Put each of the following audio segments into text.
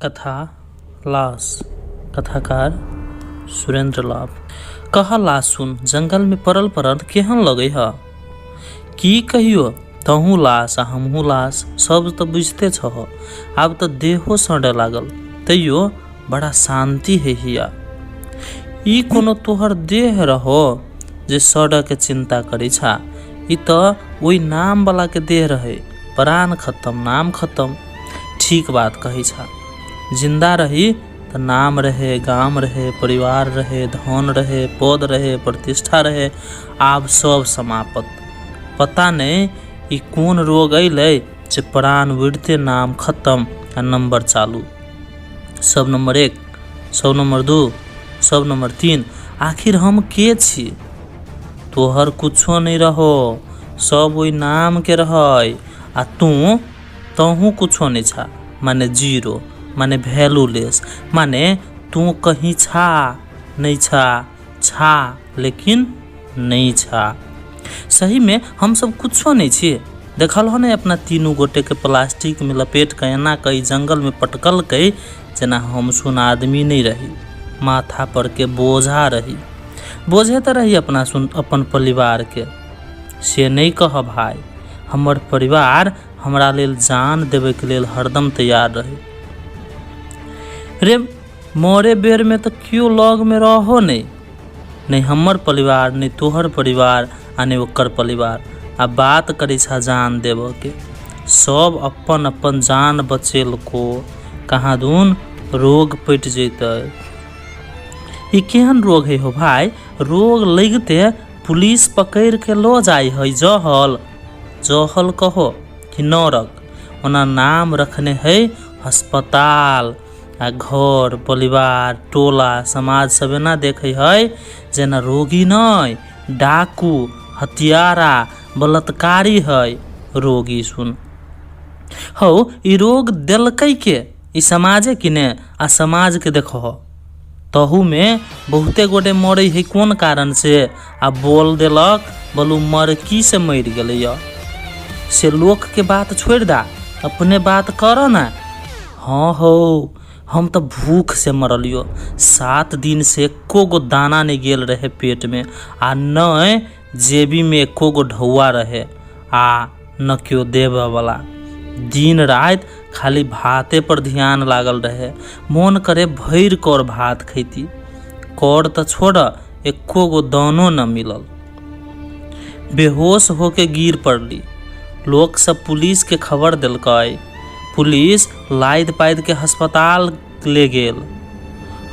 कथा लाश, कथाकार सुरेन्द्र लाभ। कह लाश सुन, जंगलमे पड़ल पड़ल केहन लगै ह? की कहियो, तहूँ लाश आ हमहूँ लाश, सब तऽ बुझिते छह। आब तऽ देहो सड़े लागल, तैयो बड़ा शान्ति है हिया। ई कोनो तोहर देह रहो जे सड़ऽ के चिन्ता करै छा? ई तऽ ओहि नाम वाला के देह रहे। प्राण खत्म, नाम खत्म। ठीक बात कहै छा। जिंदा रही तऽ नाम रहे, गाम रहे, परिवार रहे, धन रहे, पद रहे, प्रतिष्ठा रहे। आब सब समाप्त। पता नहि ई कोन रोग अयलै जे प्राण उड़िते नाम खत्म आ नंबर चालू। सब नंबर 1, सब नंबर 2, सब नंबर 3। आखिर हम के छी? तोहर कुछो नहि रहो, सब ओहि नाम के रहै आ तू तहूँ कुछो नहि छा, माने जीरो, माने वैल्यूलेस, माने तू कहीं छा नहि छा, छा लेकिन नहि छा। सहीमे हमसब कुछो नहि छी। देखल हो ने अपना तीनू गोटेके प्लास्टिकमे लपेट कऽ एना कऽ जंगलमे पटकलकै जेना हम सुन आदमी नहि रही, माथा पर के बोझा रही। बोझे तऽ रही अपना सुन अपन परिवारके। से नहि कह भाय, हमर परिवार हमरा लेल जान देबैके लेल हरदम तैयार रहे। रे मरे बेरमे तऽ केओ लगमे रहो नहि, नहि हमर परिवार, नहि तोहर परिवार आ नहि ओकर परिवार। आ बात करै छा जान देबऽके। सब अपन अपन जान बचेलको, कहाँ दून रोग पटि जैतै। ई केहन रोग है हो भाय? रोग लगिते पुलिस पकड़ि के लऽ जाइ है जहल। जहल कहो कि नरक, ओना नाम रखने है अस्पताल। आ घर परिवार टोला समाज सब एना देखै है जेना रोगी नहि, डाकू, हत्यारा, बलात्कारी है रोगी सुन। हौ, ई रोग देलकै के? ई समाजे कि ने? आ समाजके देखहो, तहूमे बहुते गोटे मरै है कोन कारण से? आ बोल देलक बोलू मरकी से मरि गेलैया। से लोकके बात छोड़ि दा, अपने बात कर ना। हाँ हौ, हम तऽ भूख से मरलियो। 7 दिन से एको गो दाना नहि गेल रहे पेटमे, आ नहि जेबीमे एको गो ढौआ रहे आ न केओ देबऽवला। दिन राति खाली भाते पर ध्यान लागल रहे। मोन करे भरि कौर भात खैती। कौर तऽ छोड़, एको गो दानो न मिलल। बेहोश होके गिर पड़ली। लोक सब पुलिस के खबर देलकै। पुलिस लादि पादि के अस्पताल ले गेल।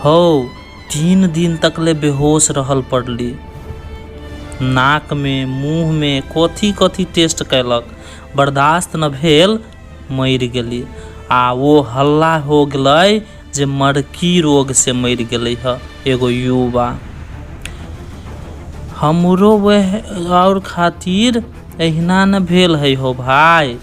हौ, 3 दिन तक ले बेहोश रहल पड़ली। नाक में मुँह में कथी कथी टेस्ट कयलक, बर्दाश्त न भेल, मरि गेली। आ ओ हल्ला हो गेलै जे मरकी रोग से मरि गेलै ह एगो युवा। हमरो वह और खातिर एहिना न भेल है हो भाय।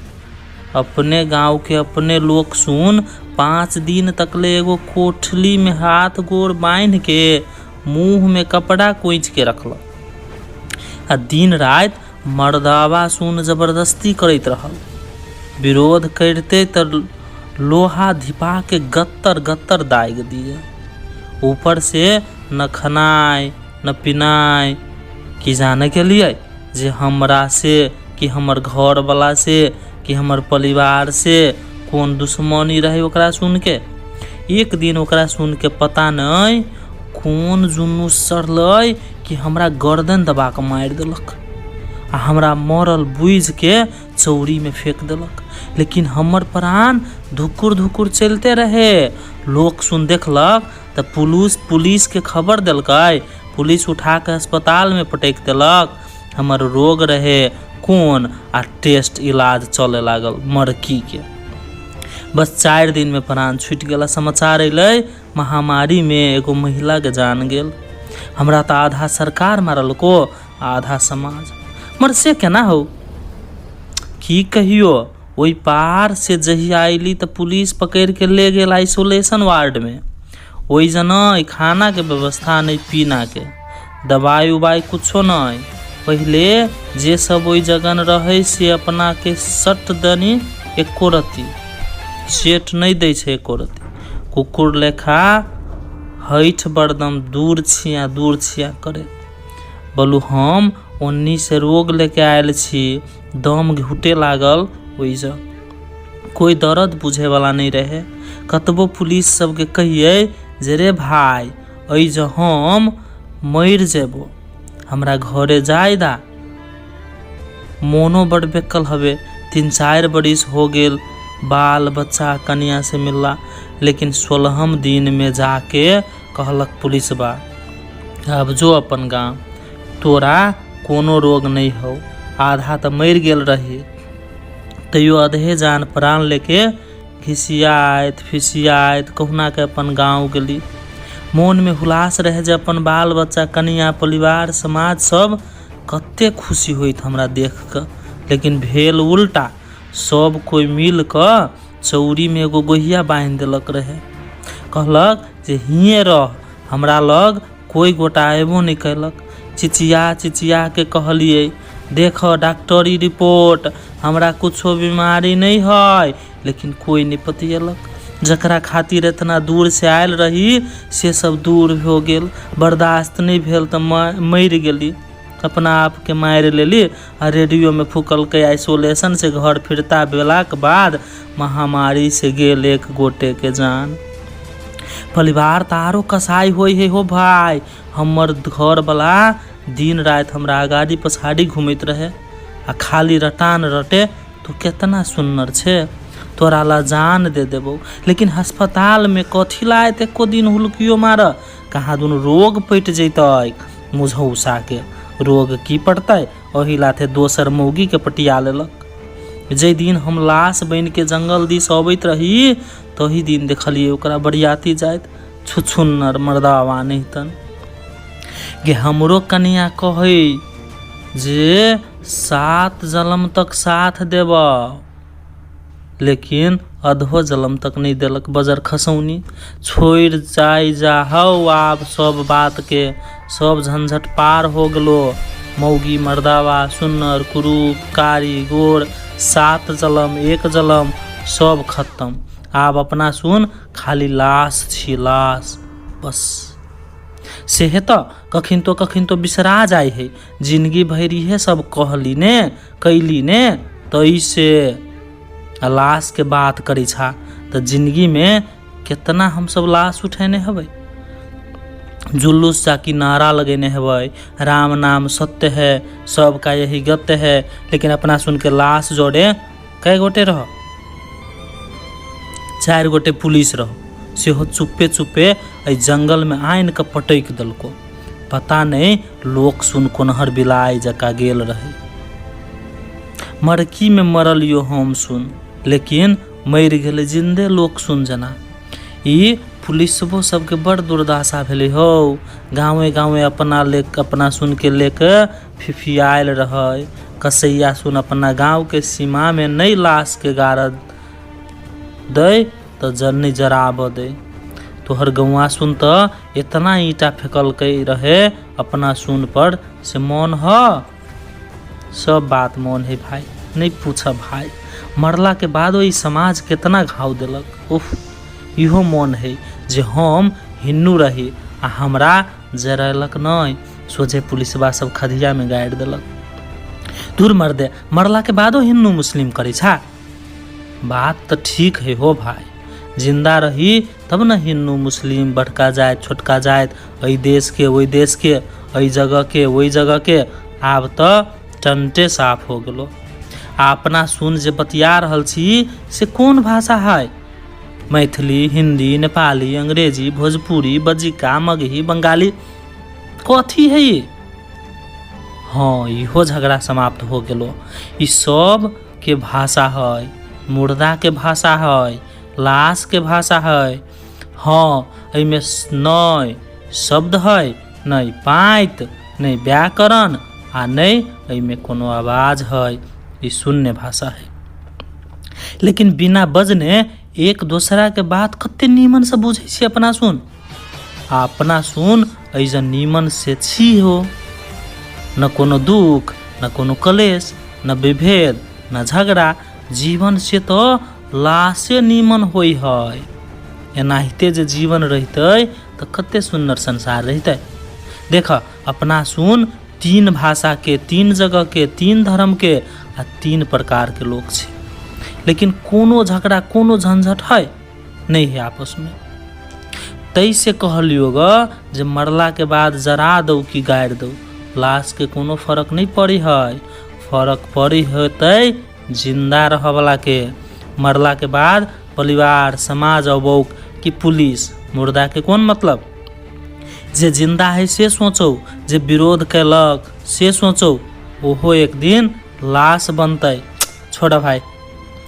अपने गांव के अपने लोक सुन 5 दिन तकले एगो कोठली में हाथ गोड़ बान्हि के मुँह में कपड़ा कोइच के रखलक आ दिन राति मर्दावा सुन जबरदस्ती करैत रहल। विरोध करिते तऽ लोहा धिपा के गत्तर गत्तर दागि दिए। ऊपर से न खनाइ न पिनाइ। की जाने के लिए जे हमरा से कि हमर घर वाला से कि हमर परिवार से कोन दुश्मनी रहे ओकरा सुन के। एक दिन ओकरा सुन के पता नहीं कोन जुनूस चढ़लै कि हमरा गर्दन दबा के मारि देलक आ हमरा मरल बुझि के चौरी में फेंक देलक। लेकिन हमर प्राण धुकुर धुकुर चलते रहे। लोक सुन देखलक तऽ पुलिस के खबर देलकै। पुलिस उठा के अस्पताल में पटकि देलक। हमर रोग रहे कोन आ टेस्ट इलाज चले लागल मरकी के। बस 4 दिन में प्राण छूटि गेल। समाचार अयलै महामारी में एगो महिला के जान गेल। हमरा तऽ आधा सरकार मारलको आधा समाज। मर से केना हौ? की कहियो, ओहि पार से जहिया अयली तऽ पुलिस पकड़ि के ले गेल आइसोलेशन वार्ड में। ओहि जना खाना के व्यवस्था नहीं, पीना के दवाई उवाई कुछो नहीं। पहिले जे सब ओहि जगन रहे से अपना के सट दनी एको रत्ती सेट नहीं दै छै एको रत्ती। कुकुर लेखा हैठ बरदम दूर छिया दूर छिया करे। बोलू हम ओन्नीसँ रोग लेके आयल छी, दम घुटे लागल। ओहिसँ कोइ दर्द बुझैवला नहि रहै। कतबो पुलिस सबके कहियै जे रे भाय एहि हम मरि जेबो, हमरा घरे जाय दा, मोनो बड़ बेकल हवे, 3-4 बरिस हो गेल बाल बच्चा कनिया से मिलला। लेकिन 16म दिनमे जाके कहलक पुलिसबा, आब जो अपन गाँव, तोरा कोनो रोग नहि हौ, आधा तऽ मरि गेल रही, तैयो अधे जान प्राण लेके घिसियाइत फिसियाइत कहुनाके अपन गाँव गेली। मोनमे हुलास रहै जे अपन बाल बच्चा कनिया परिवार समाज सब कते खुशी होइत हमरा देख कऽ, लेकिन भेल उल्टा। सब कोइ मिल कऽ चौरीमे एगो गोहिया बान्हि देलक रहै, कहलक जे हियें रह, हमरा लग कोइ गोटा अयबो नहि कयलक। चिचिया चिचिया के कहलियै, देख डॉक्टरी रिपोर्ट, हमरा कुछो बीमारी नहि है, लेकिन कोइ नहि पतियेलक। जकरा खातिर एतना दूर से आयल रही से सब दूर हो गेल। बर्दाश्त नहि भेल तऽ मरि गेली, अपना आपके मारि लेली। आ रेडियोमे फूकलकै, आइसोलेशन से घर फिरता भेलाके बाद महामारी से गेल एक गोटेके जान। परिवार तऽ आरो कसाई होइ है हो भाय। हमर घरवला दिन राति हमरा अगाड़ी पछाड़ी घुमैत रहे आ खाली रटान रटे, तू केतना सुन्नर छे, तोरा ला जान दे देबौ। लेकिन अस्पतालमे कथी ला आयत एको दिन हुलकियो मार, कहाँ दुनू रोग पटि जैतै, मुझौसाके रोग की पड़तै, ओहि लाथे दोसर मौगीके पटिया लेलक। जाहि दिन हम लाश बनिके जंगल दिस अबैत रही तही दिन देखलियै ओकरा बरियाती जाइत, छुछुन्नर मर्दावा नहितन गे। हमरो कनिया कहै जे 7 जलम तक साथ देबऽ, लेकिन अधो जलम तक नहि देलक बजर खसौनी। छोड़ि जाय जाहौ आब सब बातके, सब झंझट पार हो गेलो। मौगी मर्दावा सुन्नर कुरूप कारी गोर 7 जलम 1 जलम सब खत्म। आब अपना सुन खाली लाश छी, लाश बस। सेहे तऽ कखिनतो कखिनतो बिसरा जाइ है, जिनगी भरि इहे सब कहली ने कैली ने, तैसे आ लाशके बात करै छा तऽ जिनगीमे केतना हमसब लाश उठेने हेबै, जुलूस जाकि नारा लगेने हेबै, राम नाम सत्य है, सबका यही गत्य है, लेकिन अपना सुनके लाश जोड़े कै गोटे रह, 4 गोटे पुलिस रह, सेहो चुप्पे चुप्पे एहि जंगलमे आनि कऽ पटकि देलको। पता नहि लोक सुन कोनहर बिलाइ जकाँ गेल रहै। मरकीमे मरल यो हम सुन, लेकिन मरि गेलै जिन्दे लोक सुन जेना। ई पुलिसबो सबके बड़ दुर्दशा भेलै हौ, गाँवे गाँवे अपना ले अपना सुनके लेके फिफियायल रहै। कसैया सुन अपना गाँवके सीमामे नहि लाशके गाड़ऽ दै तऽ जर नहि जराबऽ दै। तोहर गौआ सुन तऽ एतना ईंटा फेकलकै रहे अपना सुन पर से मोन ह। सब बात मोन है भाई, नहि पूछ भाई, मरलाके बादो ई समाज केतना घाव देलक। उफ, इहो मोन है जे हम हिन्नू रही आ हमरा जरेलक नहि, सोझे पुलिसबा सब खधियामे गाड़ि देलक। दूर मर्दे, मरलाके बादो हिन्नू मुस्लिम करै छा। बात तऽ ठीक है हो भाई, जिंदा रही तब ने हिन्दू मुस्लिम बड़का जाति छोटका जाति, एहि देशके ओहि देशके, एहि जगहके ओहि जगहके, आब तऽ टंटे साफ हो गेलो। आ अपना सुन जे बतिया रहल छी से कोन भाषा है? मैथिली, हिंदी, नेपाली, अंग्रेजी, भोजपुरी, बज्जिका, मगही, बंगाली, कथी है ई? हाँ, इहो झगड़ा समाप्त हो गेलो। ई सब के भाषा है, मुर्दा के भाषा है, लाश के भाषा है। हाँ, एहिमे नहि शब्द है, नहि पाँति, नहि व्याकरण आ नहि एहिमे कोनो आवाज है। ई शून्य भाषा है। लेकिन बिना बजने एक दोसरा के बात कते नीमन से बुझै छी अपना सुन। आ अपना सुन एहिसँ नीमन से छी हो, न कोनो दुख, न कोनो कलेश, न विभेद, न झगड़ा, जीवन से तऽ लाशे नीमन होइ है। एनाहिते जे जीवन रहितै तऽ कते सुन्दर संसार रहितै। देख, अपना सुन तीन भाषाके, तीन जगहके, तीन धर्मके आ तीन प्रकारके लोक छै, लेकिन कोनो झगड़ा कोनो झंझट है नहि है आपसमे। ताहिसँ कहलियौ ग जे मरलाके बाद जरा दौ कि गाड़ि दौ, लाशके कोनो फरक नहि पड़ै है। फरक पड़ै हेतै जिन्दा रहऽवलाके। मरलाके बाद परिवार समाज अबौक कि पुलिस, मुर्दाके कोन मतलब? जे जिन्दा है से सोचौ, जे विरोध केलक से सोचौ, ओहो एक दिन लाश बनतै। छोड़ भाई,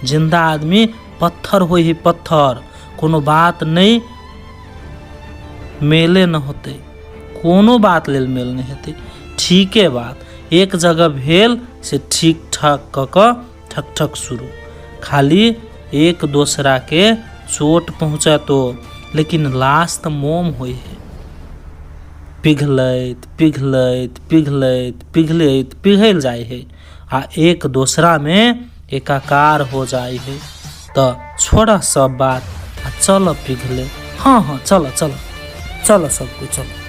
जिन्दा आदमी पत्थर होइ है पत्थर, कोनो बात नहि मेले न होतै, कोनो बात लेल मेल नहि हेतै। ठीके बात एक जगह भेल से ठीक ठाक कऽ कऽ ठक ठक शुरू, खाली एक दोसराके चोट पहुँचतो, लेकिन लाश तऽ मोम होइ है, पिघलैत पिघलैत पिघलैत पिघलैत पिघलि जाइ है आ एक दोसरामे एकाकार हो जाइ है। तऽ छोड़ऽ सब बात आ चलऽ पिघले। हँ हँ, चलऽ चलऽ चलऽ, सब कोइ चलऽ।